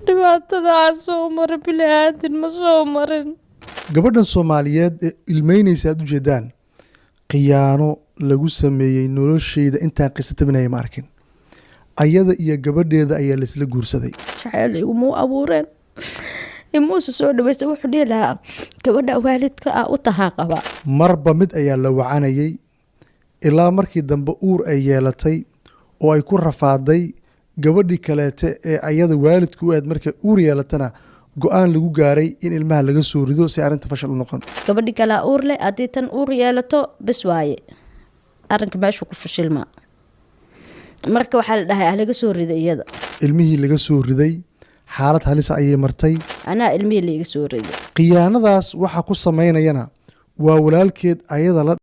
Dhibaatada aan soo marin bini'aadin ma soo marin. Gabadhan Soomaaliyeed ee ilmeynaysa aad ujeedaan, khiyaano lagu sameeyey nolosheyda intaan qiso tabinaya ma arkin. Ayada iyo gabadheeda ayaa laisla guursaday. Jaceyl igumuu abuureen, imuuse soo dhaweysa. Wuxuu dhihi lahaa gabadha waalidka ah u tahaa qaba. Marba mid ayaa la wacanayay ilaa markii dambe uur ay yeelatay oo ay ku rafaaday gabadhii kaleete ee ayada waalidku u aad. Markay uur yeelatana, go-aan lagu gaaray in ilmaha laga soo rido si arrinta fashal u noqon. Gabadhi kalaa uur leh, haddii tan uur yeelato bes waaye, arrinka meeshuu ku fashilmaa. Marka waxaa la dhahay ah laga soo riday iyada. Ilmihii laga soo riday, xaalad halisa ayay martay. Anaa ilmihii laiga soo riday. Khiyaanadaas waxa ku samaynayana waa walaalkeed ayada la